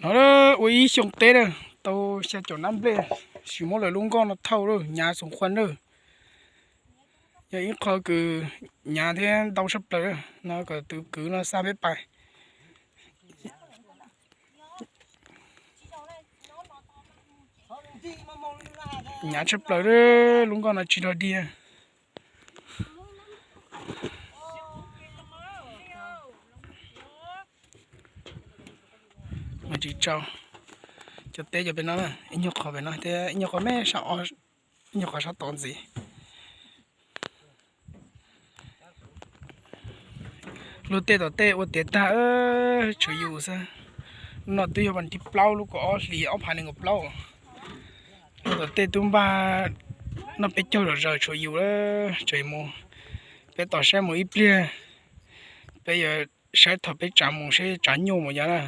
No ua ib xyoo teb na, tau xya caum nab nplej, tsis muab lawv lub nkoj no thauj lawm, nyav xoom khuaj lawm. Yog ib qho kws nyav thiab ntau tshaj plaws no, kom tus kwv no xa peb pais. Nyav tshaj plaws, lub nkoj no tsis log dig. Tsis tsau, cov teb cov pem no, ib nyuag qhov pem no thiab ib nyuag qhov me sab, ib nyuag qhov sab tod ntxiv. Lub tej tom tej ua tiav tag, tshuav yus xwb. Lub no twb yog vas thib plaub lub kaum ob hlis ob phav nees nkaum plaub. Lub tom tej twb npaj noj peb caug zom zaws, tshuav yus lawm, tsam mus. Peb tos saib mus ib pliag, peb yuav saib thaum peb tsav mus seb tsav nyuj mus yov na.